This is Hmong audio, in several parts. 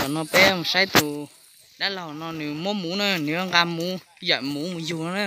Tam no peb mus saib tus dab laug no nws muab muv na, nws yuav nqa muv, yawm muv mus yug no na.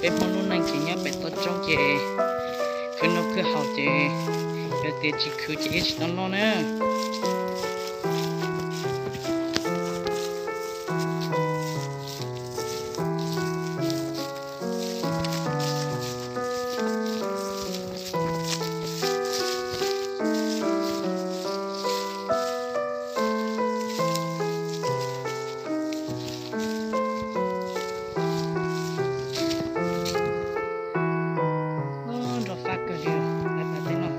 Peb Hmoob lub neej ces nyob pem toj roob ces khwv noj khwv haus ces yog tias tsis khwv ces yeej tsis tau noj na. Nrog fab kawg li, lawv tas teb no.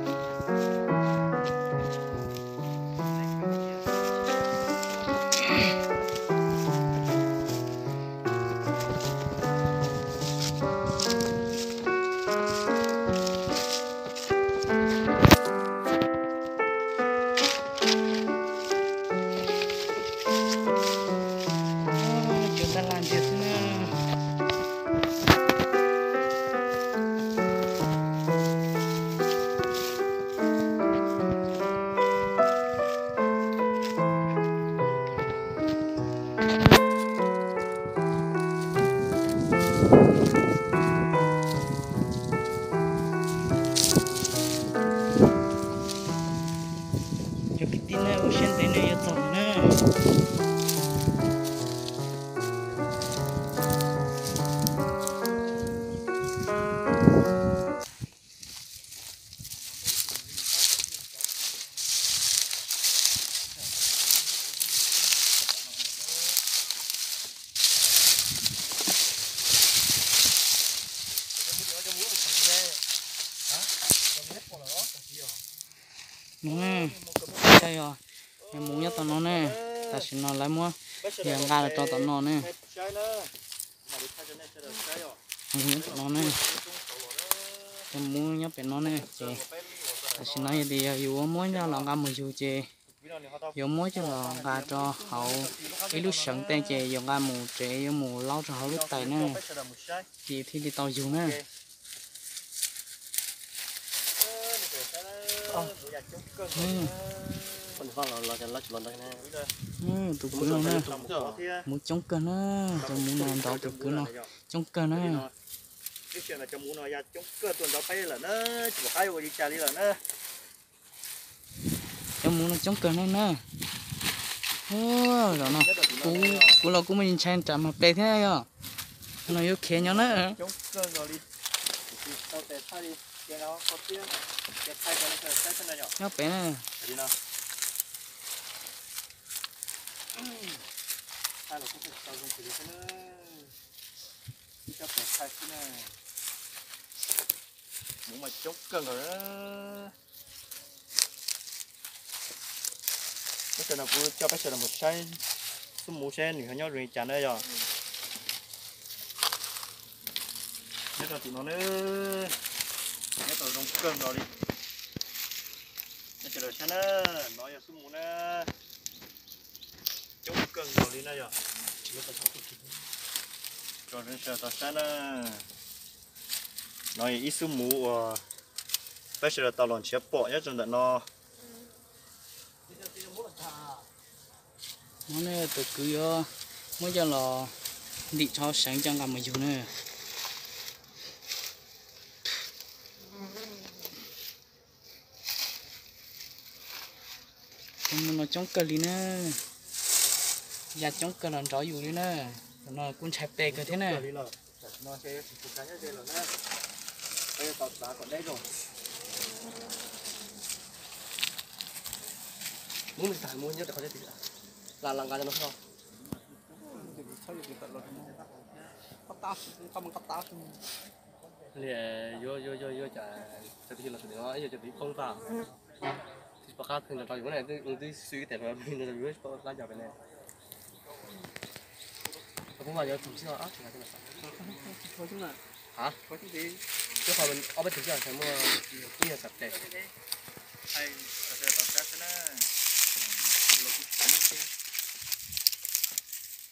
Cov tab laj ntsia xwb na. Cov kwv tij ne, ua siab ntev ne, yuav txog na. No ne, yog, yog muv nyob tom no ne, tam sim no lawv muab yog nqa los rau tom no ne. Muv nyob tom no ne, yog muv nyob pem no ne ces tam sim no yog tias yog yus muab coj los nqa mus yug ces yuav muab coj los nqa rau hauv ib lub seev tej ces yuav nqa mus tsev yuav mus laub rau hauv lub tais na, ces thiaj li tau yug na. Tus kwv no na, muv coob kawg na, cov muv no ntov tus kwv no coob kawg na. Cov muv no coob kawg na na. Zaum no kuv los kuj muaj ntshai nram mas ples thiab yog. No yuav khiav nyob na. Nyob pem na. thaij los kuj thaij tsis tau zoo xws li thiab na. Ib sab pem thaij xwb na. Hmuv mas coob kawg nkaus na. Tab sis no kuv coj peb sawv daws mus saib xub hmuv seb nws ho nyob zoo li cas na yog. Nyob rau tim no na, nyob tau zoo kawg nkaus li. Nyob sawv daws saib na, no yog xub hmuv na, coob kawg nkaus li na yog. Tso sawv daws tau saib na, no yog ib xub hmuv uas peb sawv daws tau los nrhiav pom nyob rau ntawm no. No ne tus kwv yuav muab coj los ntim rau hauv seev coj nqa mus yug na. Tus mus no coob kawg li na, ya coob kawg los nrov yus li na. Tus no kuj ntshai ple kawg thiab na. Li yuav yuav yuav yuav cas cov twg los txog no ib yog cov twg poob tag, tsis pom qab twg nrog rau yus ne, twb xwb tes hluas no yus tsis pom qab cov pem ne. Poob mas yuav tus tsis, ha, twb qhov ob peb tus tsis muaj ib yog xav tes.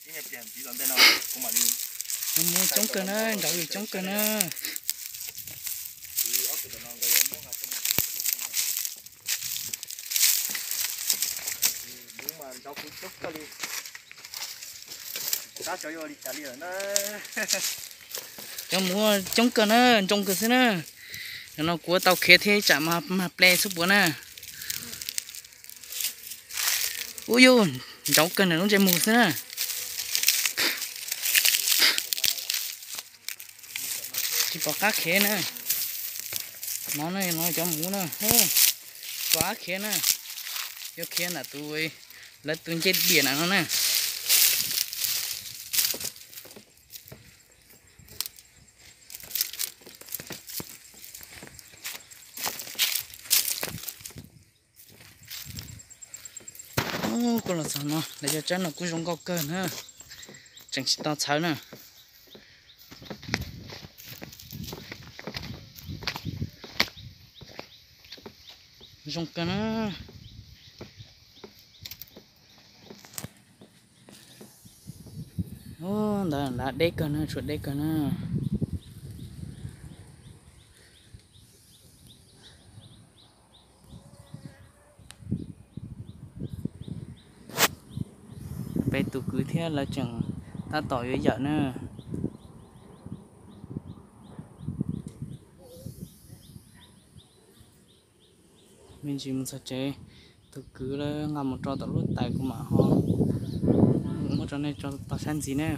Ib pliag ntxiv tom ntej no kuv mam li. Mus coob kawg na, nrov yus coob kawg na. Mus mas nrov kuv coob kawg li. Tab cov yuav li cas li lawm na. Cov mus coob kawg na, nroo kawg xwb na. Cov no kuv tau khiav thiab tsam mag ple xub puav na. Ub yuj, nrov kawg na, lub ntsej muag xwb na. Tsis pom qab khiav na. No ne, no cov mus na, tsis pom qab khiav na. Yuav khiav ntawm tus, lawv tus ncej diam na no na. Kuv los txog no, lawv cov tsawb no kuj zoo nkauj kawg na, tseem tsis tau txhawv na. Zoo kawg na. Ntawd lav deb kawg na, tshuav deb kawg na. Peb tus kwv thiab lawv tseem tab tom yuav yawm na. Me ntsis mus txog tsev, tus kwv lawv nqa mus rau tom lub tais kuv mam ho muab rau nej tau saib ntxiv na.